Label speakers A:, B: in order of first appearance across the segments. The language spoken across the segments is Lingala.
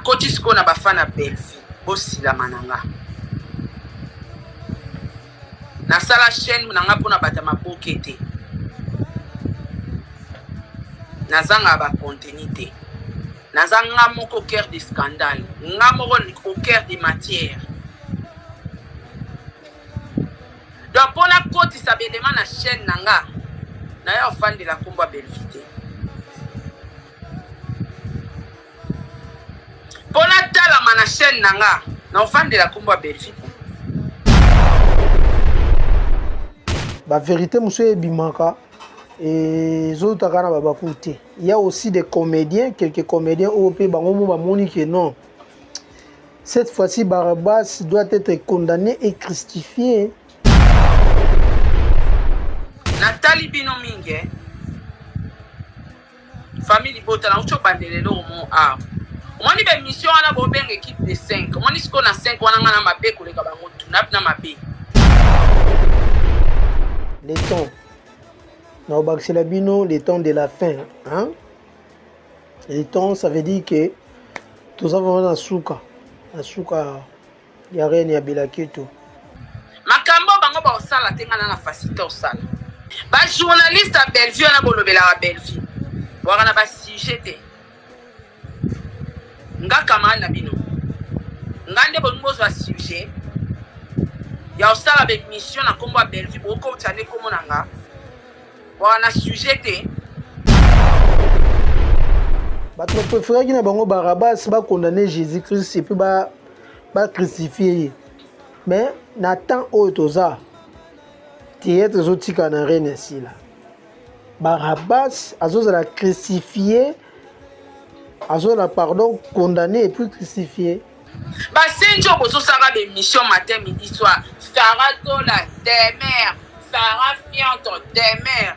A: Nakoti sikoyo na ba fan ya Bellevue bosilama na nga. Nasala chaîne na nga pona bata maboke te. Nazanga ba contenu te. Naza nga moko au cœur de scandale. Nga moko au cœur de matière. Donc mpo nakotisa belema na chaîne na nga naya ofandela nkombo ya Bellevue te. Mpo natalama na chaîne na nga na ofandela nkombo ya Bellevue te.
B: Ba verite mosusu ebimaka ezotaka na babaku te. Il y a aussi des comédiens, quelques comédiens oyo mpe bango mo bamoni que non. Cette fois-ci Barabbas doit être condamné et crucifié.
A: Natali bino mingi eh. Famille libota nauti obandela eloko mo awa omoni ba émission wana bobenga équipe de 5 omoni sikoyo na 5 wana ngai na mabe koleka bango tu na na mabe.
B: Le temps naobakisela bino le temps de la fin hein? Le temps ça veut dire que toza vraiment na suka na suka ya reine ya Belaketo.
A: Makambo bango baosala te nga na na facilité osala. Ba journaliste ya Bellevue wana bolobelaka Bellevue. Bwaka na ba sujet te. Nga camarade na bino. Nga nde bolingi bozwa sujet ya osala ba émission na kombo ya Bellevue bokotisa nde kombo na nga. Bwaka na sujet te.
B: Bato ba preferaki na bango Barabbas ba condamner Jésus Christ et puis ba ba crucifier ye. Mais na temps oyo toza théâtre ezotika na reine esila. Barabbas azozala crucifié, azozala pardon condamné et puis crucifié.
A: Basenzi oyo bozosaka ba émission matin midi soir Sarah Tola demeure Sarah Fianto demeure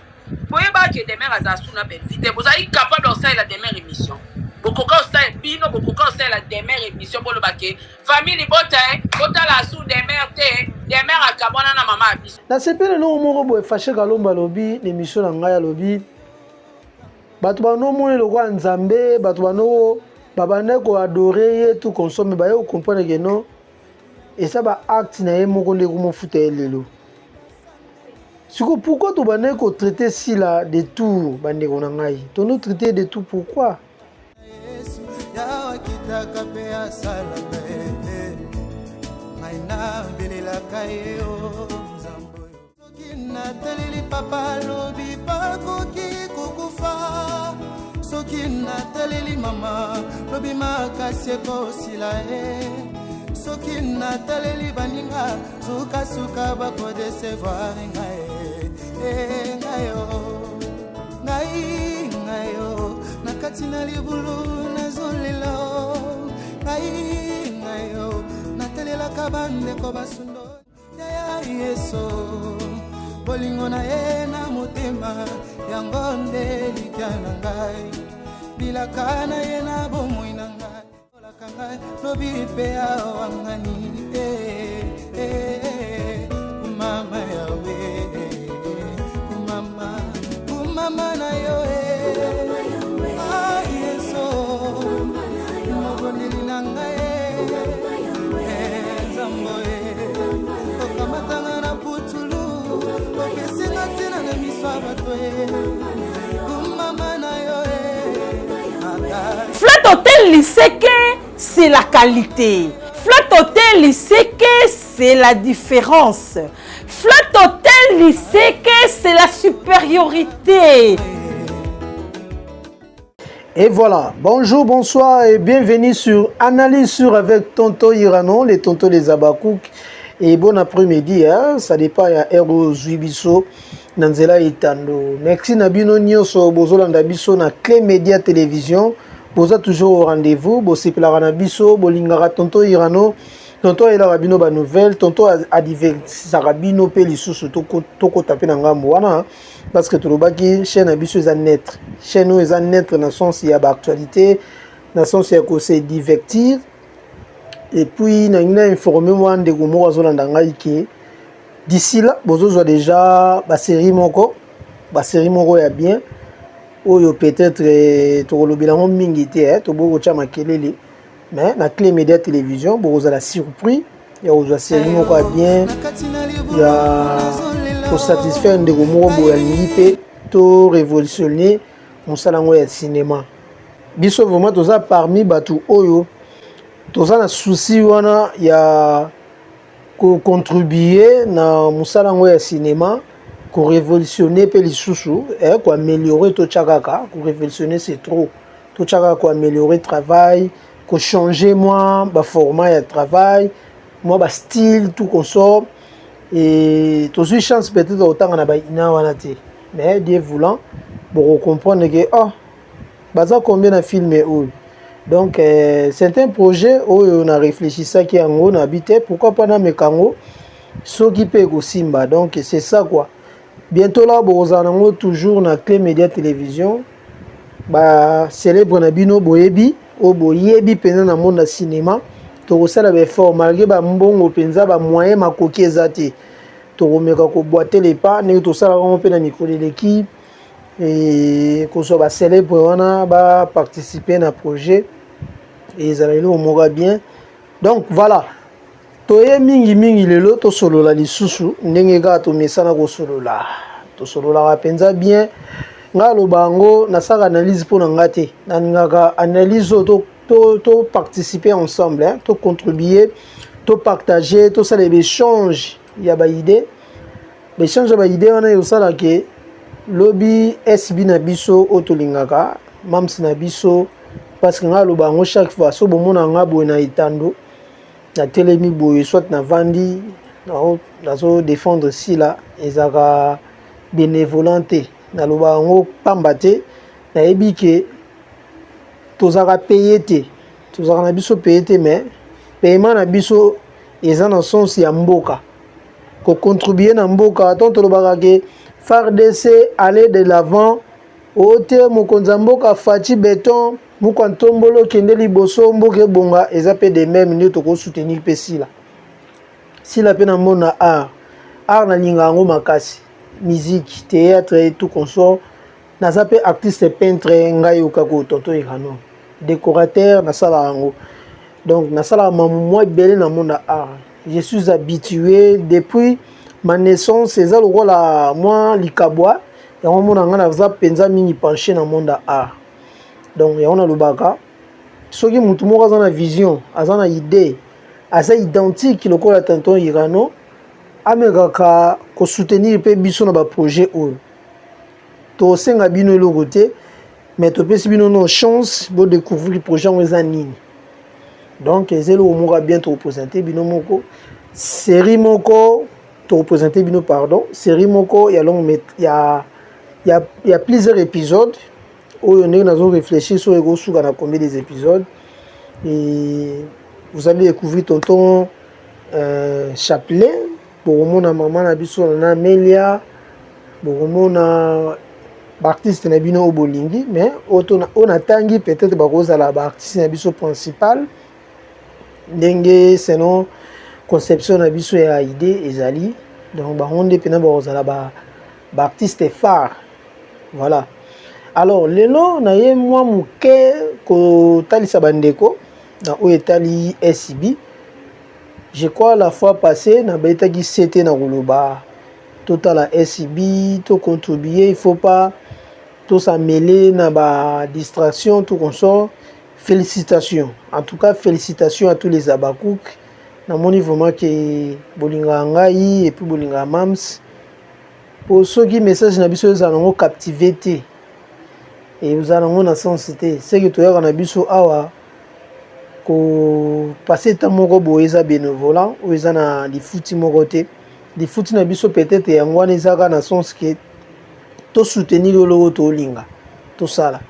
A: boyeba ke demeure azala su na Bellevue te bozali capable ya kosalela demeure émission bokoka kosalela bino bokoka kosalela demeure émission boloba ke famille libota eh, botala su demeure te demeure akabwana na mama ya biso.
B: Nasepeli eloko moko boye Fache Kalombo alobi na emission na ngai alobi Bato bano moni lokola Nzambe, bato bano babandaki ko adorer ye tout consort mais baye ko comprendre que non eza ba acte na ye moko nde ekomofuta ye lelo. Sikoyo pourquoi tobandaki ko traiter Sila de tout bandeko na ngai? Tono traiter de tout pourquoi?
C: Akitaka mpe asalaka ye ngai nabelelaka ye o nzambe Soki nateleli papa alobi bakoki kokufa soki nateleli mama lobi makasi ekosila ye soki nataleli baninga sukasuka bakodesevoir ngai eh, ngai o ngai ngai o na kati na libulu nazolela ngai ngai o natelelaka bandeko basundo Yaya Yesu, bolingo na ye na motema, yango nde likya na ngai. Bilaka na ye na bomoi na ngai, olaka ngai lobi mpe awangani. Eh, eh, eh, kumama Yawe, kumama, kumama na yo. Eh. Ah, Yesu, mobondeli na ngai. Eh, Nzambe. Okamatanga na putulu opesinga ntina na miso ya bato kumama na yo
D: Flat Hotel Liseke, c'est la qualité. Flat Hotel Liseke, c'est la différence. Flat Hotel Liseke, c'est la supériorité.
B: Et voilà, bonjour, bonsoir et bienvenue sur Analyse sur avec Tonton Irano, les Tonton les Abakouk. Et bon après-midi, hein, ça dépend ya Ero Zuibiso, na nzela etando. Merci na bino nyonso bozolanda biso na Clé Média Télévision. Boza toujours au rendez-vous, bosepelaka na biso, bolingaka Tonton Irano. Tonton ayelaka bino ba nouvelles, Tonton adivertisaka bino pe lisusu tokota pe na ngambo wana. Parce que tolobaki chaîne na biso eza neutre. Chaîne oyo eza neutre na sens ya ba actualité, na sens ya ko se divertir. Et puis nalingi na informer mwa ndeko moko azolanda ngai ke d'ici là bozozwa déjà ba série moko, ba série moko ya bien oyo peut-être eh, tokolobela yango mingi te, eh, toboyi kotya makelele. Mais na Clé Média Télévision, bokozala surpris ya kozwa série moko ya bien ya kosatisfaire ndeko moko boye alingi mpe to révolutionner mosala yango ya cinéma. Biso vraiment toza parmi bato oyo toza na souci wana ya kocontribuer na mosala yango ya cinéma, korévolutionner mpe lisusu koaméliorer. Totya kaka korévolutionner, c'est trop. Totya kaka koaméliorer travail, kochanger mwa baformat ya travail, mwa bastyle, tout consort. Et tozwi chance peut-être kotanga na baina wana te, mais Dieu voulant, bokocomprendre ke oh, baza combien na film oyo. Donc c'est un projet oyo na réfléchissaki yango na bi te, pourquoi pas nameka yango soki mpe ekosimba. Donc c'est ça quoi. Bientôt là, bokozala nango toujours na Clé Média Télévision. Bacélèbre na bino boyebi, oyo boyebi mpenza na monde ya cinéma, tokosala baeffort malgré bambongo mpenza, bamoyen makoki eza te. Tokomeka kobwate lepa ndenge tosalaka yango mpe na mikolo eleki, kozwa bacélèbre wana baparticipe na projet, ezala eloko moko bien. Donc voilà, toye mingimingi lelo tosolola lisusu ndenge kaka tomesana kosolola. Tosololaka mpenza bien. Ngai aloba yango, nasalaka analyse mpo na nga te, nalingaka analyse oyo toparticipe to ensemble, hein, tocontribue, topartage, tosala baéchange ya baidée. Baéchange ya baidée wana ezosalaka lobi SB na biso oyo tolingaka, mams na biso, parce que ngai aloba yango chaque fois. So bomona nga boye na etando, natelemi boye, soit navandi, nazodéfendre Sila, ezalaka bénévolat te. Naloba yango pamba te, nayebi ke tozalaka paye te, tozalaka na biso paye te, mais paiement na biso eza na sens ya mboka, kocontribue na mboka. Ntango tolobaka ke FARDC, aller de l'avant, oyo te mokonzi ya mboka Fatshi Béton, mokwa ntombolo, okende liboso, mboka ebonga. Eza mpe de même nde tokosoutenir mpe Sila. Sila mpe na mona art, art nalinga yango makasi, musique, théâtre et tout consort. Naza mpe artiste peintre, ngai okaka tonton Irano, décorateur, nasalaka yango. Donc nasalaka mamwa ebele na monde art. Je suis habitué depuis ma naissance, eza lokola mwa likabwa yango. Mona ngai naza mpenza mingi penché na monde art. Donc yango nalobaka, soki motu moko aza na vision, aza na idée, aza identique lokola tonton Irano, amekaka kosoutenir mpe biso na baprojet oyo. Tosenga bino eloko te, mais topesi bino no chance bodécouvrir projet yango eza nini. Donc eza eloko moko ya bien. Tokopresente bino moko série moko, tokopresente bino, pardon, série moko ya longue, ya plusieurs épisodes oyo ndenge nazo réfléchir so ekosuka na combien des épisodes. Et vous allez découvrir tonton Chapelet, bokomona mama na biso na Amelia, bokomona baartiste na bino oyo bolingi. Mais oyo natangi, peut-être bakozala baartiste na biso principal ndenge selon conception na biso ya idée ezali. Donc bango nde mpena bakozala baartiste phare. Voilà. Alors lelo naye mwa moke kotalisa bandeko na oyo etali SB. Je crois la fois passée nabetaki sete na koloba totala SB, tocontribue, il faut pas tosamêler na badistraction, tout consort. Félicitations, en tout cas félicitations à tous les Abakouk. Namoni vraiment ke bolingaka ngai et puis bolingaka mams, po soki message na biso ezala nango captive te, ezala nango na sens te. Seke toyaka na biso awa kopase ta moko boye, eza bénévolat oyo eza na lifuti moko te. Lifuti na biso peut-être yango wana, eza kaka na sens ke tosoutenir eloko tolinga tosala.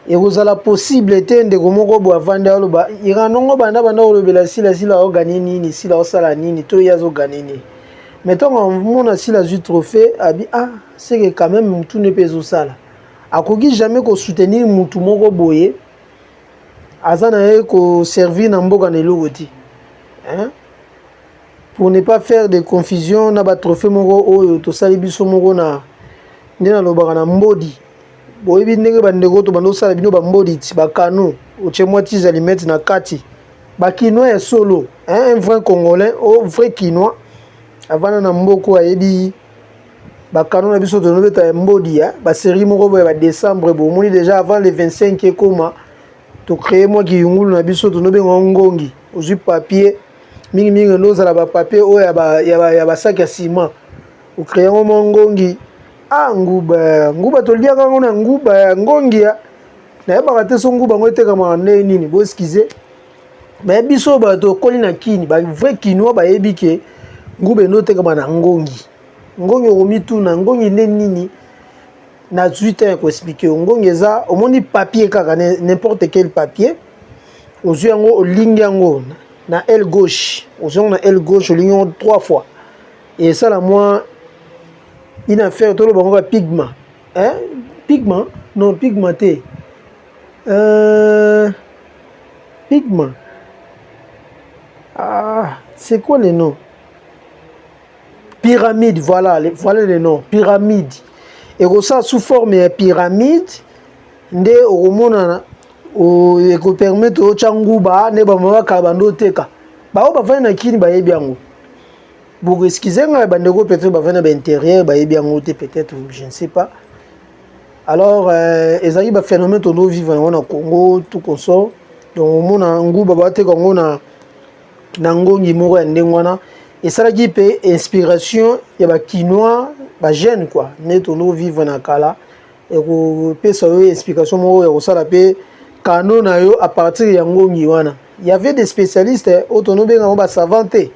B: Ekozala possible te ndeko moko boye avandi, aloba Iranongo banda banda kolobela Sila, Sila aoganye nini, Sila osala nini, to ye azoganye nini. Mais ntango amona Sila azwi trophée, abi ah, c'est que quand même mutu nde mpe ezosala. Akoki jamais kosoutenir mutu moko boye aza na ye koservir na mboka na eloko te, hein? Pour ne pas faire de confusion na batrophée moko oyo tosali biso moko na nde nalobaka na mbodi. Boyebi ndenge bandeko tobanda osala bino bambodi ti bakano otie mwa tige allumette na kati. Ba kinois ya solo, hein, un vrai congolais, oh vrai kinois avanda na mboko ayebi bakano na biso tozobeta ya mbodi ya ba série moko boye ba décembre bomoni déjà avant le 25 ekoma tocree mwa kiyungulu na biso tozobenga yango ngongi. Ozwi papier mingimingi nde ozala bapapier oyo ya basaki ya ciment, ocree yango mwa ngongi. Ah, nguba nguba toliaka yango na nguba ya ngongi ya nayebaka te so nguba yango etekamaka ndenge nini, boexcuse. Mais biso bato tokoli na kini, ba vrai kinois bayebi ke nguba endo otekama na ngongi. Ngongi, okomituna ngongi nde nini? Nazwi temps ya koexpliquer yo. Ngongi eza, omoni papier kaka, n'importe quel papier, ozwi yango, olingi yango na aile gauche, ozwi yango na aile gauche, olingi yango trois fois, esala mwa une affaire toloba yango ba pigma, hein? Pigma, non, pigma te, pigma, ah, c'est quoi le nom? Pyramide, voilà, voilà le nom, pyramide. Ekosala sous forme ya pyramide nde okomonana ekopermettre otya nguba nde bamama bakala bando oteka. Bao bafandi na kini bayebi yango. Boko excuser ngai bandeko, peut-être bafandi na baintérieur bayebi yango te, peut-être, je ne sais pas. Alors ezalaki baphénomène tozovivre yango na Congo, tout consort. Donc omona nguba bateka yango na ngongi moko ya ndenge wana. Esalaki mpe inspiration ya bakinois, bajeune quoi, nde tozovivre na kala. Ekopesa yo explication moko ya kosala mpe kano na yo à partir ya ngongi wana. Il y avait des spécialistes oyo tonobenga bango basavant te,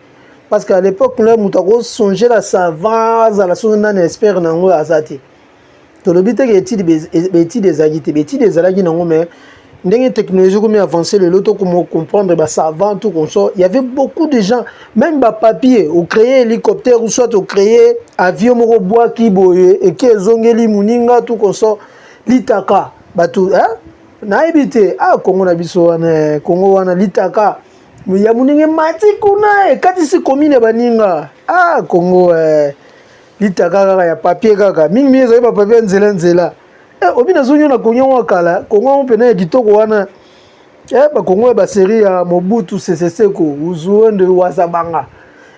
B: parce que à l'époque là, moto akosonge la savant azala soki nani expert na yango aza te. Tolobi te ke étude, baétude ezalaki te, baétude ezalaki nango, mais ndenge technologie komi avancé lelo, tokoma comprendre basavant, tout consort. Il y avait beaucoup de gens, même bapapier, ocréer hélicoptère ou soit ocréer avion moko, bwaki boye eke ezongeli moninga, tout consort. Litaka bato, hein? Nayebi te. Ah, Kongo na biso wana, Kongo wana, litaka ya moninga emati kuna, ekatisi commune ya baninga. Ah, Kongo, eh. Litaka kaka ya papier kaka, mingimingi ezali bapapier ya nzela nzela. Eh, obi nazongi na Kongo yango ya kala, Kongo yango mpena ya kitoko wana, eh, bakongo ya basérie ya Mobutu Sese Seko Uzuende Wazabanga,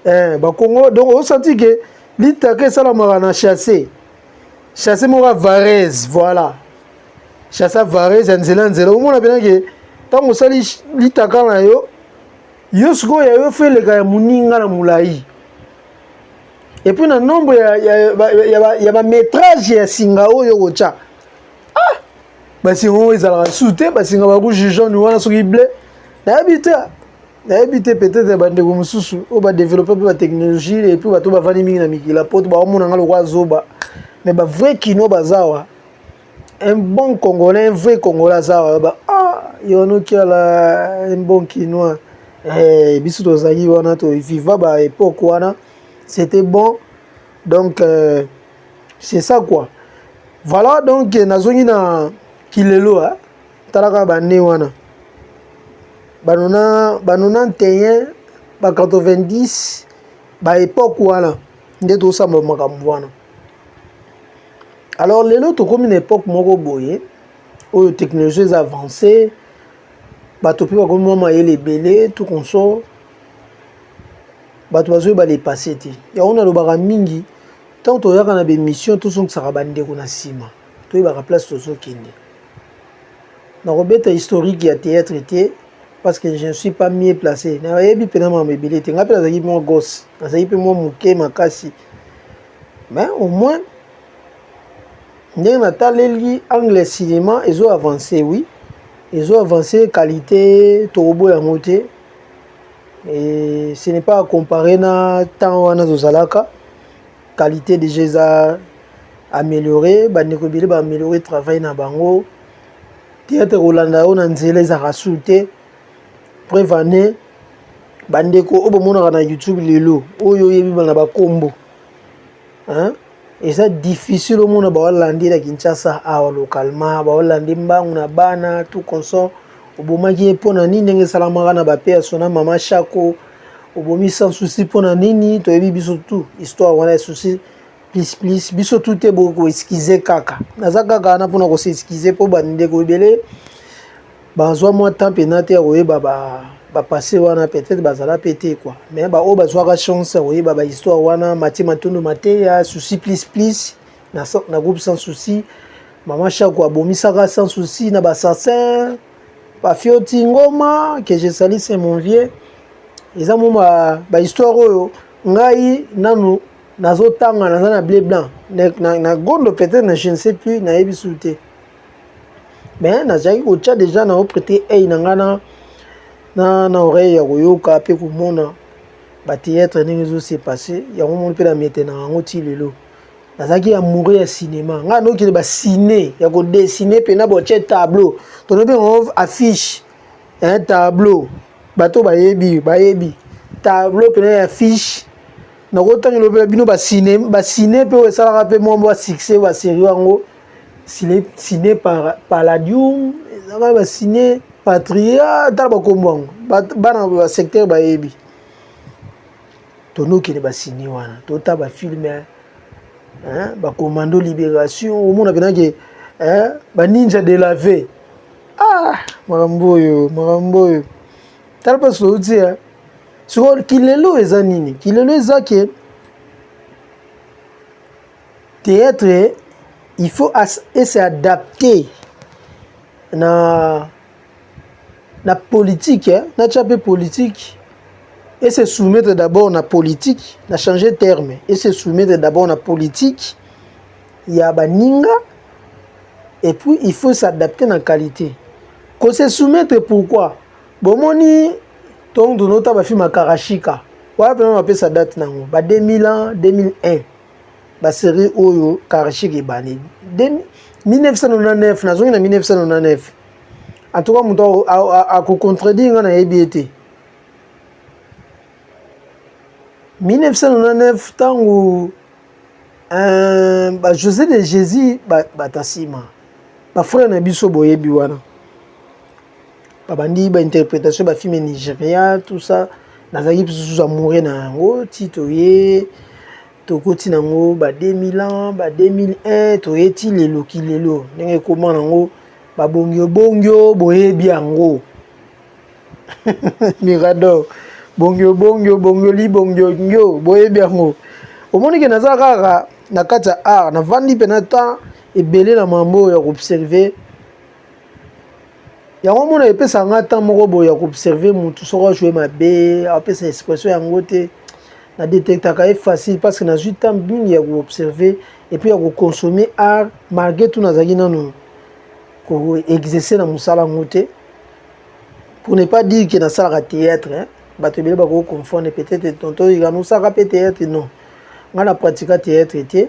B: eh, bakongo. Donc osenti ke litaka esalamaka na chasse chasse moko ya varese, voilà, chasse ya varese ya nzela nzela. Omona mpena ke ntango osali litaka na yo, yo sikoyo ya yo fo eleka ya moninga na molai, et puis na nombre ya bamétrage ya singa oyo okotya. Ah, basinga oyo ezalaka su te, basinga barouge, jaune wana, soki bleu, nayebi te, nayebi te. Peut-être bandeko mosusu oyo badéveloppe mpe batechnologie, et puis bato bavandi mingi na mikili poto baomonanga lokwa zoba, mais bavrai kino baza awa. Un bon Congolais, un vrai Congolais aza awa ba ah yono kiala, un bon Kinois. Eh, biso tozalaki wana, toviva baépoque wana, c'était bon. Donc c'est ça quoi, voilà. Donc nazongi na kilelo, talaka bane wana banona 91, ba 90, baépoque wana nde tosamba makambo wana. Alors lelo tokomi na époque moko boye oyo technologie eza avancé, bato mpe bakomi mwa mayele ebele, tout consort. Bato bazoyeba le passé te. Yango nalobaka mingi, ntango toyaka na bémission, tozongisaka bandeko na nsima, toyebaka place tozokende. Nakobeta historique ya théâtre te, parce que je ne suis pas mieux placé. Nayebi mpena makambo ebele te. Ngai mpe nazalaki mwa gosse, nazalaki mpe mwa moke makasi, mais au moins ndenge nataleli angle ya cinéma ezo avance, oui, ezo avance, qualité tokoboya yango te. Et ce n'est pas à comparer na temps wana tozalaka. Qualité déjà eza amélioré, bandeko ebele baamélioré travail na bango. Théâtre kolanda oyo na nzela ezalaka su te. Preuve ane, bandeko oyo bomonaka na YouTube lelo oyo, oyebi na bakombo, eza difficile omona baolandi na Kinshasa awa localement, baolandi mbangu na bana, tout consort. Obomaki ye mpo na nini? Ndenge esalamaka na bape ya sona mama Shako, obomi Sans Souci mpo na nini? Toyebi biso tout histoire wana ya Souci. Plus plus biso tout te boko excuser kaka. Naza kaka wana mpona ko s'excuser mpo bandeko ebele bazwa mwa temps mpena te ya koyeba ba ba passé wana peut-être bazala mpe te quoi. Mais ba oyo bazwaka chance ya koyeba ba histoire wana Mathieu Matondo Mateya souci plus plus na, na groupe sans souci Maman Shako abomisaka sans souci na ba assassin Bafioti Ngoma que je salue c'est mon vieux eza mwa ba histoire oyo ngai nanu nazotanga naza na bleu blanc na, na, na gondo peut-être na je ne sais plus nayebi su te mais nazalaki kotya déjà na oprete ey na ngai na, na, na oreille ya koyoka mpe komona batheatre ndenge ezose passe yango moni mpe na mete na yango ti lelo nazalaki amoureux ya cinéma ngai nokende bacine ya kodessine mpena botie tableau tonobi yango affiche un tableau bato bayebi bayebi tableau mpena ya affiche nakotangela mpe bino bacine bacine mpe oyo esalaka mpe mwa mwa succès baserie yango cine palladium ezalaka bacine patria tala bakombo yango bana basecteur bayebi tonokende basini wana tota bafilme bacommando libération omona mpena ke baninja de la v ah makambo oyo makambo oyo tala mpasi touti sikoyo kilelo eza nini kilelo eza ke théâtre il faut s'adapter na na politique hein, natya mpe politique et se soumettre d'abord na politique na changer terme et se soumettre d'abord na politique ya baninga et puis il faut s'adapter na qualité ko se soumettre pourquoi bomoni ntongo tonota bafilme ya karashika wana mpena bapesa date nango ba 2000 ans 2001 baserie oyo karashika ebandi 1999 nazongi na 1999 en tout cas moto akocontredire nga nayebi ye te 1999 ntango euh, ba José de Jésus bata nsima bafrère na biso boyebi wana babandi bainterprétation bafilme nigeria tout ça nazalaki lisusu amoureux na yango ti toye tokoti nango ba 2000 ans ba 2001 toye ti lelo kilelo ndenge ekoma nango babongio bongio boyebi yango mirador bongio bongio bongioli bongio ngio boyebi yango omoni ke naza kaka na kati ya art navandi mpena temps ebele na mambo oyo ya koobserve yango omona epesaka nga temps moko boye ya koobserve motu soki ajoue mabe apesa expression yango te na detectaka ye facile parce que nazwi temps mingi ya koobserve epuis ya koconsomme art malgré tout nazalaki nanu koexerce na mosala yango te pour ne pas dire que nasalaka théâtre hein. Bato ebele bakoki confondre peut-être tonton Irano osalaka mpe théâtre non ngai na pratika théâtre te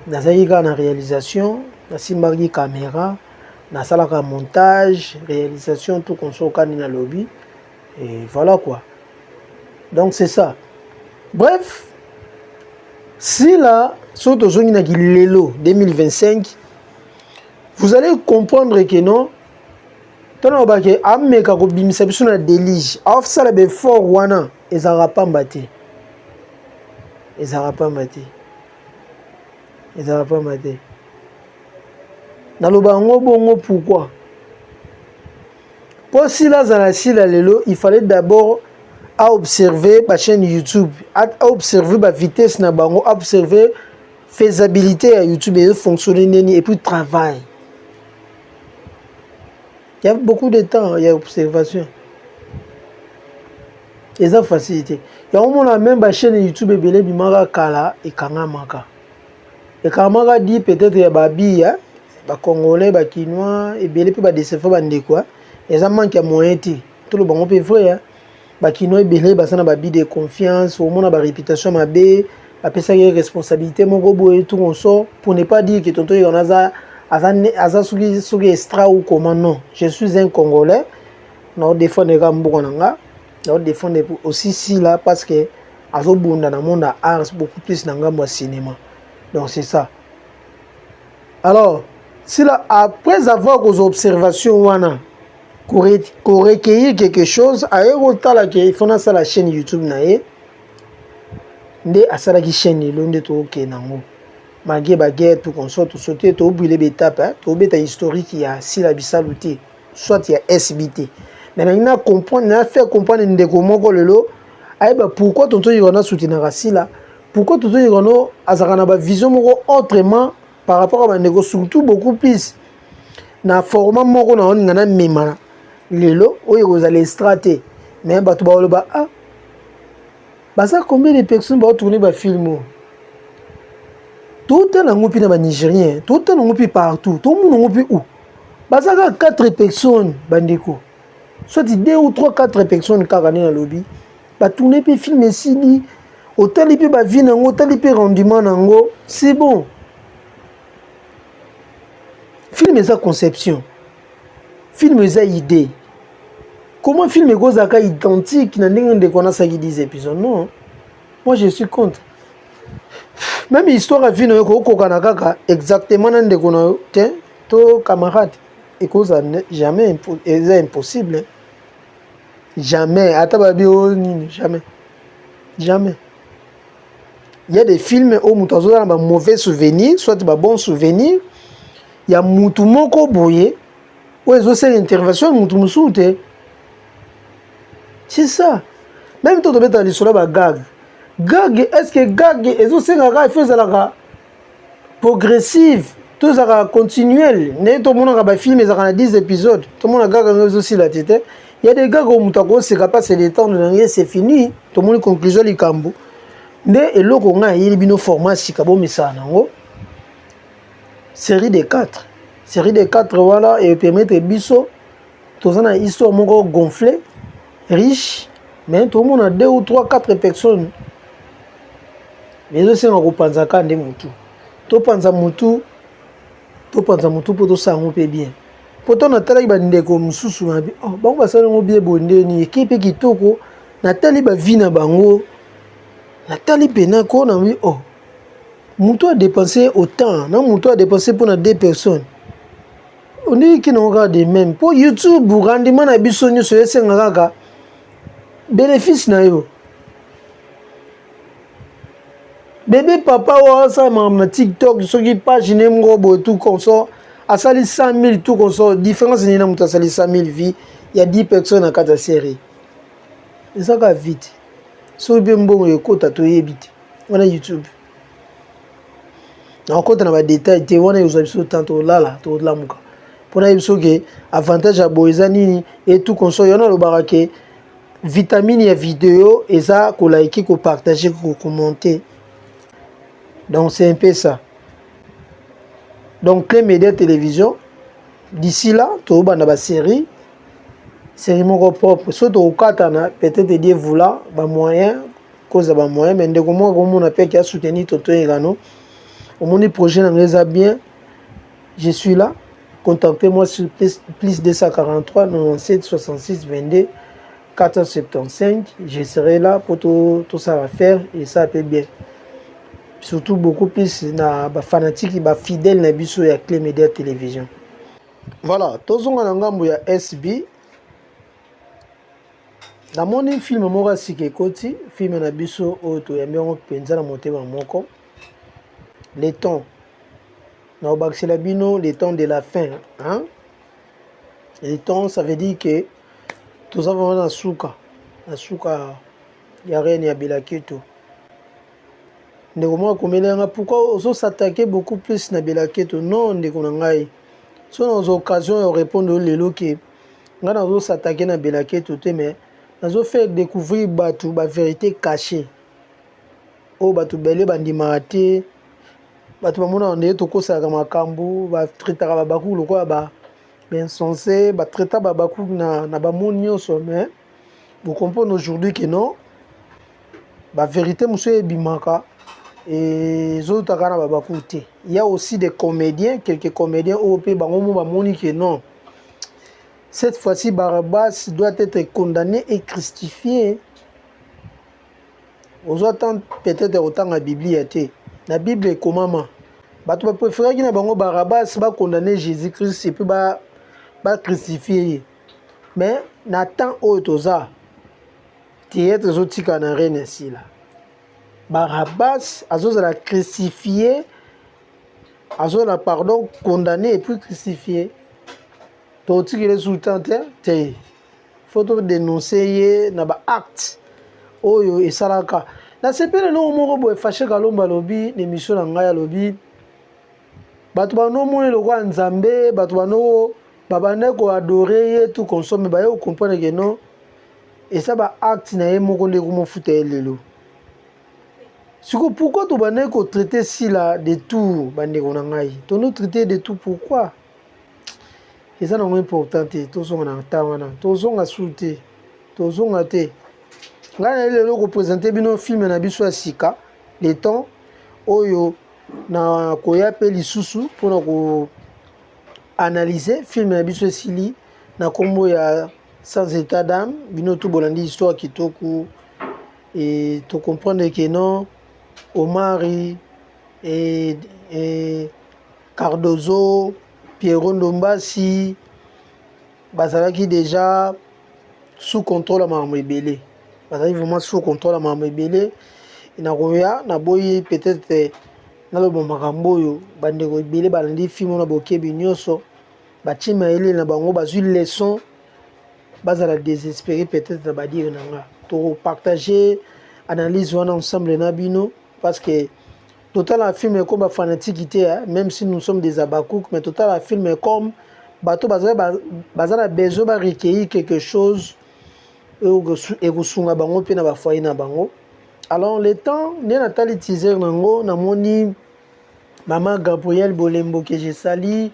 B: nazalaki kaka na réalisation nasimbaki caméra nasalaka montage réalisation tout consort kani nalobi et voilà quoi donc c'est ça bref sila soki tozongi na kilelo 2025 vous allez comprendre que non Tona loba ke ameka kobimisa biso na delige asala ba effort wana ezalaka pamba te ezalaka pamba te ezalaka pamba te naloba yango bongo pourquoi mpo sila azala sila lelo il fallait d'abord a observer ba chaîne youtube a observer ba vitesse na bango a observer faisabilité ya youtube ezo fonctionner nini et puis travail Il y a beaucoup de temps ya observation. Eza facilité. Yango mona même ba chaîne YouTube ebele bimaka kala ekangamaka. Ekangamaka dit peut-être ya ba biya, ba congolais, ba kinois ebele pe ba decevoir ba ndeko. Hein. Eza manque ya moyen te. Toloba ngo pe vrai hein. Ba kinois ebele baza na ba bi de confiance, omona ba réputation mabe, bapesaki ye responsabilité moko boye tout consort pour ne pas dire que tonton Yona aza aza aza soki soki extra ou comment non je suis un congolais nao défendre kaka mboka na nga nao défendre aussi sila parce que azobunda na monde ya art beaucoup plus na ngambo ya cinéma donc c'est ça alors sila après avoir kozwa observation wana korecueillir quelque chose aye kotala ke il faut nasala chaîne youtube na ye nde asalaki chaîne lelo nde tokokende yango Malgré ba guerre tout consort to sauter to brûler ba étape hein, to beta historique ya Sila Bisalu te soit ya SB te. Mais na na comprendre na faire comprendre ndeko moko lelo ayeba pourquoi tonton Irano soutenaka Sila, pourquoi tonton Irano azalaka na ba vision moko autrement par rapport à bandeko surtout beaucoup plus na format moko na oninga na memana lelo oyo ekozala extra te mais bato bakoloba ah baza combien de personnes baotourne bafilme oyo totala yango mpe na banigérien totala yango mpe partout tomona yango mpe où baza kaka 4 personnes bandeko soit 2 ou 3 4 personnes kaka nde nalobi batourne mpe film esili otali mpe bavie na yango otali mpe rendement na yango c'est bon film eza conception film eza idée comment film ekozalaka identique na ndenge ndeko wana asalaki 10 épisode non moi je suis contre même histoire ya vie na yo ekokokana kaka exactement na ndeko na yo te to camarade ekozala jamais eza impossible jamais ata babi o nini jamais jamais il y a des films oyo moto azozala na ba mauvais souvenir soit ba bon souvenir ya mutu moko boye oyo ezosala intervention ya mutu mosusu te c'est ça même to tobetaka lisolo ya bagag gag est ce que gag ezosengaka ifo ezalaka progressive to ezalaka continuel ndenge tomonaka bafilm ezalaka na 10 épisodes tomona gag yango ezosila te te ya des gag oyo moto akoseka mpasi détendre na ye c'est fini tomoni conclusion likambo nde eloko ngai ayeli bino format sika bomesana nango série de 4 série de 4 wana epermettre biso toza na histoire moko gonflé riche mais tomona 2 ou 3 4 personnes mais ezosenga kopanza kaka nde motu topanza motu topanza motu mpo tosala yango mpe bien mpo to natalaki bandeko mosusu nabi oh, bango basala yango bien boye ndeni eke mpe kitoko natali bavi na bango natali mpena ko nabi oh motu adepense autant na motu adepense mpona deux personnes ondiki kinango kaka de même mpo youtube rendement na biso nyonso esenga kaka bénéfice na yo bebe papa oyo asala makambo na tiktok soki page ne moko boye tout consort asali 100 000 tout consort différence nini na moto asali 100 000 vie ya 10 personnes na kati ya série eza kaka vite soki mpe mbongo ekota toyebi te wana youtube nakokota na badetail te wana ekozwa biso temps tolala tolamuka mpo nayebi biso ke avantage ya boye eza nini et tout consort yana alobaka ke vitamine ya video eza kolike kopartage kokommente donc c'est un peu ça donc clé média télévision d'ici là tobanda basérie série moko propre soki tokokatana peut-être die vula bamoyen koza bamoyen mais ndeko moko akomona mpe ke asoutenir toto Irano omoni projet na ngai eza bien je suis là contactez-moi sur plus, plus 243 97 66 22 475 je serai là pour tout, tout ça va faire et ça peut bien surtout beaucoup plus na bafanatique bafidèle na biso ya clé média télévision voilà tozonga na ngambo ya sb namoni film moko ya sika ekoti film na biso oyo toyambi yango mpenza na motema moko le temps na obakisela bino le temps de la fin hein? le temps ça veut dire que toza vraiment na suka na suka ya reine ya belaketo ndeko moko akomeli yanga pourquoi ozosatake beaucoup plus na belaketo non ndeko na ngai so nazwa occasion ya répondre oyo lelo ke ngai nazosatake na belaketo te mais nazofaire découvrir bato bavérité caché oyo bato bele bandimaka te bato bamonaka ndenge tokosalaka makambo batraitaka babakuku lokola ba bainsensé batraita babakuku na, na bamoni nyonso mais bocomprendre aujourd'hui que non bavérité mosusu ebimaka ezotaka na babakuku te il y a aussi des comédiens quelques comédiens oyo mpe bango mo bamoni que non cette fois-ci Barabbas doit être condamné et crucifié ozwa temps peut-être kotanga biblia te na bible ekomama bato bapréféraki na bango Barabbas bakondamne Jésus Christ et puis bacrucifie ye mais na temps oyo toza théâtre ezotika na reine esila Barabbas azozala crucifié. Azola pardon, condamné et puis crucifié. Totikele sultan te te. Faut to dénoncer ye na ba acte oyo esalaka. Nasepeli eloko moko boye Fache Kalombo alobi na émission na ngai alobi bato banomoni lokola Nzambe, bato bano babandaki ko adorer ye tout consomme baye ko comprendre que non eza ba acte na ye moko nde ekomofuta ye lelo. Sikoyo pourquoi tobandaki ko traiter Sila de tout bandeko na ngai tono traiter de tout pourquoi eza nango important te tozonga na temps wana tozonga su te tozonga te ngai naye lelo kopresente bino filme na biso ya sika le temps oyo na koya mpe lisusu mpona ko analyse filme na biso esili na nkombo ya sans état d'âme bino tu bolandi histoire kitoko et to comprendre que non Omari et, et Cardozo Pierrot Ndombasi bazalaki déjà sous contrôle ya makambo ebele bazalaki vraiment sous contrôle ya makambo ebele nakoya naboyi peut-être naloba makambo oyo bandeko ebele balandi film na bokebi nyonso batie mayele na bango bazwi leçon bazala désespéré peut-être na badire na nga tokopartage analyse wana ensemble na bino parce que totala film comme bafanatique te hein, même si nous sommes des abakouk mais totala film comme bato baza baza na besoin barecueillir quelque chose ekosunga bango mpe na bafoyer na bango. Alors le temps nde natali teaser nango namoni mama Gabrielle Bolembo que je salue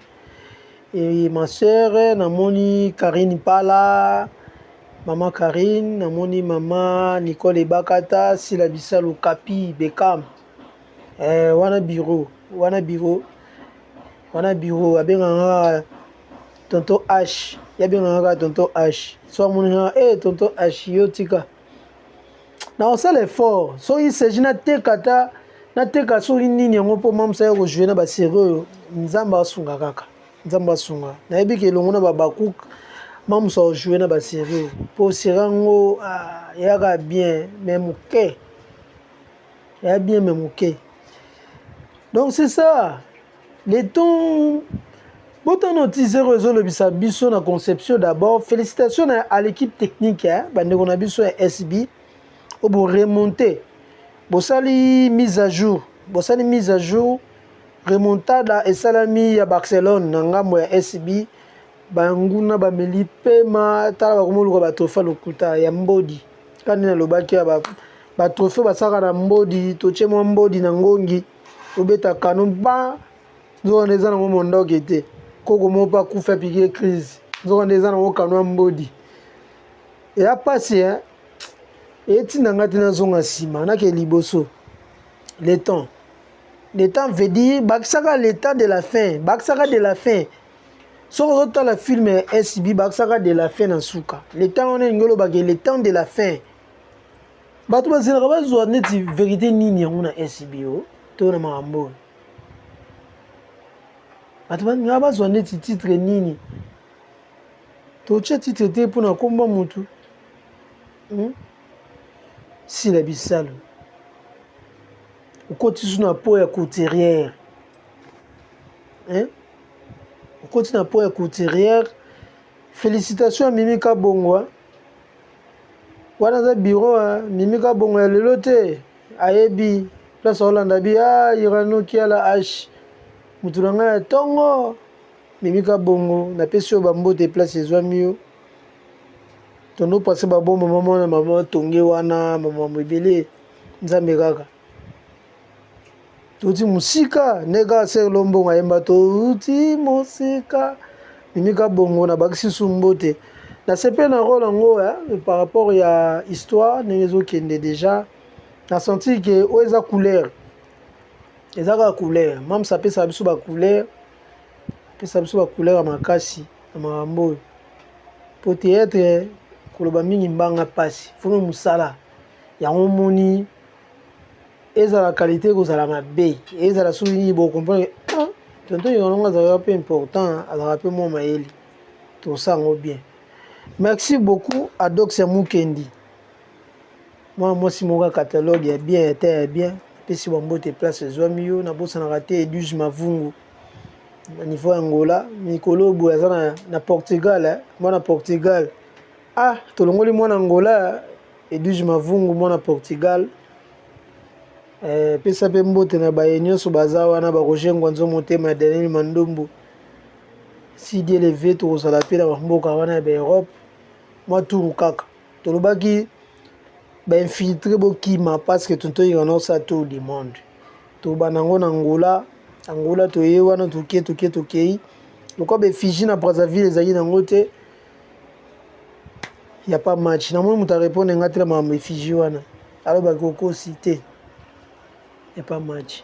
B: et ma sœur, namoni Karine Pala, mama Karine, namoni mama Nicole Ebakata, Sila Bisalu, Kapi Bekam, eh, wana bureau wana bureau wana bureau abengaka tonton H, yabengaka kaka tonton H, so amoni kaka eh tonton H yo tika na kosala effort soki s'agit nateka ata nateka soki nini yango mpo mamsa ya kojoue na baserie oyo nzambe asunga kaka nzambe asunga nayebi ke elongo na babakuk mamusa ojoue na baserie oyo mpo serie yango ah, eyaka bien mais moke eya bien mais moke donc c'est ça le temps botano teaser oyo ezolobisa biso na conception. D'abord félicitations na à l'équipe technique, hein, bandeko na biso ya SB oyo boremonte, bosali mise à jour, bosali mise à jour, remontada esalami ya Barcelone na ngambo ya SB. Banguna bameli pema, tala bakomoluka batrophée lokuta ya mbodi kani nalobaki ya batrophée basalaka na mbodi, totie mwa mbodi na ngongi obeta kano ba nzoka nde eza nango mondoki te, koko moko mpe akufi apiki crise, nzoka nde eza nango kano ya mbodi. Eya pasi eh? Etinda ngai te nazonga nsima nake liboso. Le temps, le temps veut dire bakisaka le temps de la fin, bakisaka de la fin. Soki ozotala film ya SB, bakisaka de la fin na suka. Le temps wana elingi olobaka le temps de la fin. Bato bazelaka bazwa neti vérité nini yango na SB o to na makambo oyo bato balingaka bazwa neti titre nini. Totia titre te mpona komba motu, Sila Bisalo okoti su na po ya couturière, hein? Okoti na po ya couturière. Félicitation ya Mimi Kabongo wana aza bureau Mimi Kabongo ya lelo te ayebi place aolanda bi ah, Irano Kiala H motu na ngai ya ntongo. Mimi Kabongo napesi yo bambote place ezwami yo tondo pase babomba mama na mama tonge wana mamambo ebele nzambe kaka touti mosika nde kaka ser lombongo ayemba touti mosika. Mimi Kabongo nabakisi su mbote nasepeli na role yango par rapport ya histoire ndenge ezokende. Déjà na senti ke oyo eza couleur, eza kaka couleur. Mamsa apesaka biso bacouleur, apesa biso bacouleur ya makasi na makambo oyo po théâtre koloba mingi mbanga mpasi fono mosala yango omoni ezala qualité ekozala mabe ezala soki nini bocomprendre ah, tonton Yongo azalaka mpe important, azalaka mpe mwa mayele tosala yango bien. Merci beaucoup Adox ya Mukendi, mwana mwasi moko ya catalogue ya bien ya te ya bien apesi bambote place ezwami yo nabosanaka te Eduse Mavungu. Na niveau ya Angola, mikolo boye aza na, na Portugal, eh? Mwana Portugal. Ah, tolongoli mwana Angola, Edwige Mavungu mwana Portugal. Eh, pesa pe mbote na baye nyonso baza wana ba Roger Ngwanzo motema ya Daniel Mandumbu. Si Dieu le veut, tokozala pe na bamboka wana ya ba Europe. Mwa tour kaka. Tolobaki ba infiltre bokima parce que tonton Irano sa tour du monde. Tobanda yango na Angola, Angola toye wana toke toke tokei. Lokola ba effigie na Brazzaville ezalaki nango te, ya pas match. Namoni moto arepondre nga te na makambo effigie wana. Alobaki okosi te. Ya pas match.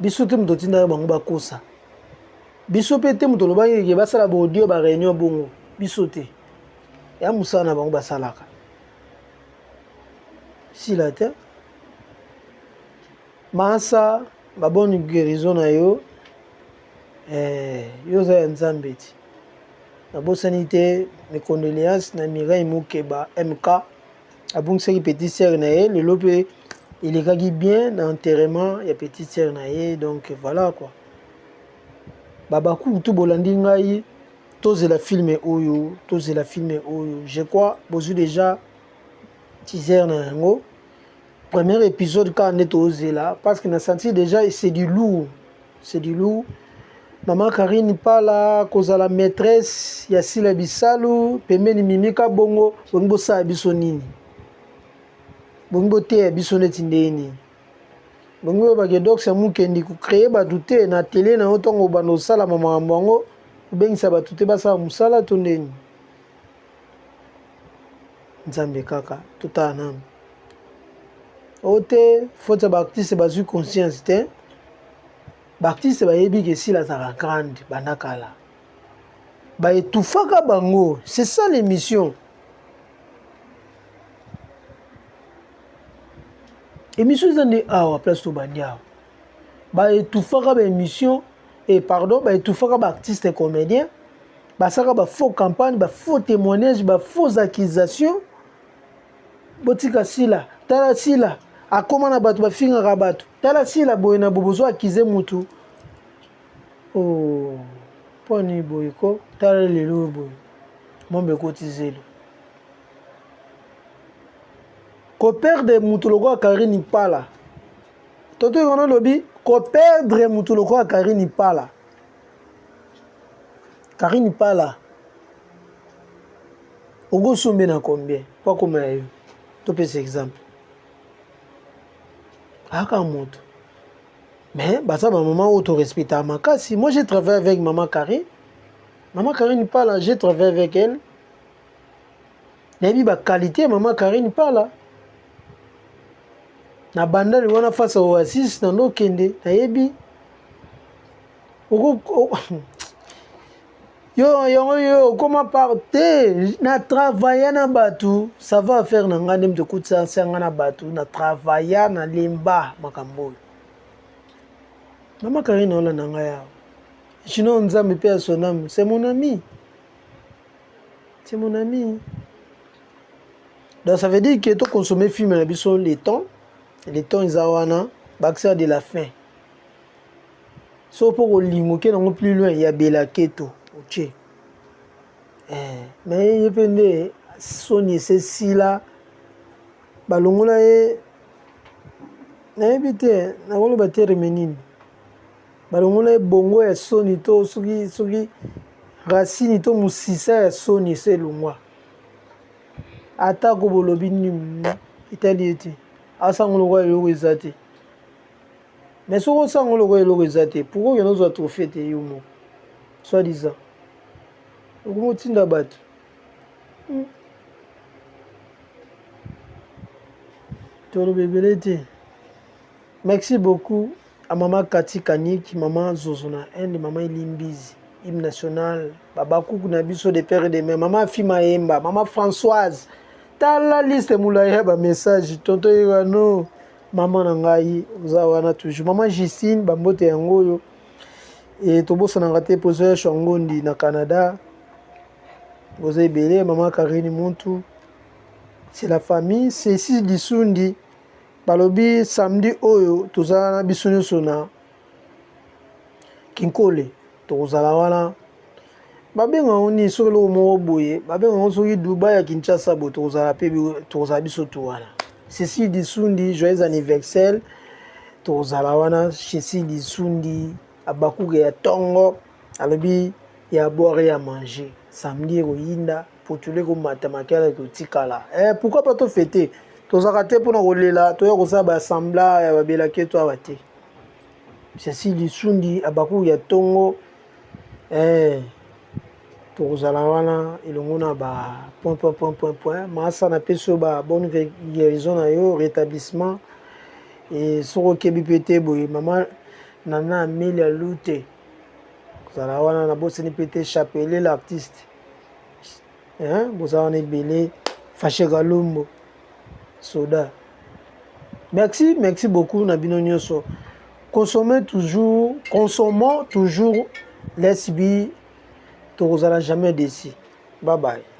B: Biso te moto otindaka bango bakosa. Biso pe te moto olobaki ke basala ba audio ba réunion bongo. Biso te. Ya mosala na bango basalaka. Sila te. Masa, ba bonne guérison na yo. Eh, yo oza ya Nzambe ti. Nabosani te mes condoléances na Mireille Mukeba MK abungisaki petite sœur na ye lelo pe elekaki bien na enterrement ya petite sœur na ye donc voilà quoi. Babaku tout bolandi ngai tozela film oyo tozela film oyo je crois bozwi déjà teaser na yango premier épisode kaka nde tozela parce que na senti déjà c'est du lourd c'est du lourd Maman Karine Pala kozala maîtresse ya Sila Bisalu pembeni Mimi Kabongo bongi bosala biso nini bongi boteya biso neti ndenge nini bongi oyebake dox ya mukendi kocreye bato te na atelier na yo ntango obanda osalama makambo yango obengisa bato te basala mosala to ndeni nzambe kaka totala nanu o te faute ya baartiste bazwi conscience te baartiste bayebi ke sila azalaka grande banda kala baetufaka bango c'est ça l'émission émission eza nde awa place tobandi awa baetufaka baémission et pardon baetufaka baartiste comédien basalaka ba faux campagne ba faux témoignage ba faux accusation botika sila tala sila akoma na bato bafingaka bato tala sila boye na boye bozo akize mutu oh, mpo nini boye ko tala lelo oyo boye mombe ekoti zelo koperdre mutu lokola Karine Pala toto ekona olobi koperdre mutu lokola Karine Pala Karine Pala okosombe na combien po akoma ya yo topesa exemple aka moto mais baza bamama oyo torespectaka makasi moi j'ai travaillé avec mama Karine mama Karine Pala j'ai travaillé avec elle nayebi baqualité ya mama Karine Pala na bandali wana face à oasis na ndokende nayebi yo yango yo okoma par te na travailla na bato ça va faire na ngai nde moto ekutisa ngai na bato na travailla na lemba makambo oyo mama karine olanda ngai awa sinon nzambe mpe ya soname c'est mon ami c'est mon ami donc ça veut dire que tokonsome film na biso le temps le temps eza wana bakisa de la fin So po kolinga oke nango plus loin ya Belaketo otie eh, mais ye pe nde soni ese sila balongola ye nayebi te nakoloba terme nini balongola ye bongo ya soni to soki soki racine to mosisa ya soni ese elongwa atako bolobi nini etali ye te asango lokola eloko eza te Mais soki osala yango lokola eloko eza te, pourquoi okende ozwa trophée te yo moko? Soit disant. Okomi otinda bato. Hmm. Toloba ebele te. Merci beaucoup à maman Cathy Kanik, maman Zozo na Inde, maman Elimbizi, hymne national, baba kuku na biso de père et de mère, maman Fima Yemba, maman Françoise. Tala liste mulayi ya ba message tonton Irano. Maman na ngai oza wana toujours. Maman Justine bambote yango oyo. Et tobosanaka te pozo ya Shangondi na Canada. Boza ebele maman Karine Muntu. C'est la famille. Ceci Lisundi balobi samedi oyo toza na biso nyonso na Kinkole. Tokozala wana. Babenga yango nini soki eloko moko boye, babenga yango soki Dubai ya Kinshasa boye, tokozala pe tokozala biso tu wana. Cecile Disundi, joyeux anniversaire. Tokozala wana Cecile Disundi, abakuke ya tongo, alobi ya boire ya manger. Samedi ekoyinda, potule ekomata, makala ekotikala. Eh, pourquoi pas to fêter? Tozalaka te mpona kolela, toya kosala ba semblant ya babelaketo awa te. Cecile Lisundi abaku ya tongo eh, tokozala wana elongo na ba point point point point point masa napesi yo ba bonne guérison na yo rétablissement e soki okebi mpe te boye mama nana amelia lute kozala wana nabosani mpe te chapelet l'artiste hein, boza wana ebele fashe kalombo soda merci merci beaucoup na bino nyonso consommez toujours consommons toujours lesbi tokozala jamais déçu bye bye.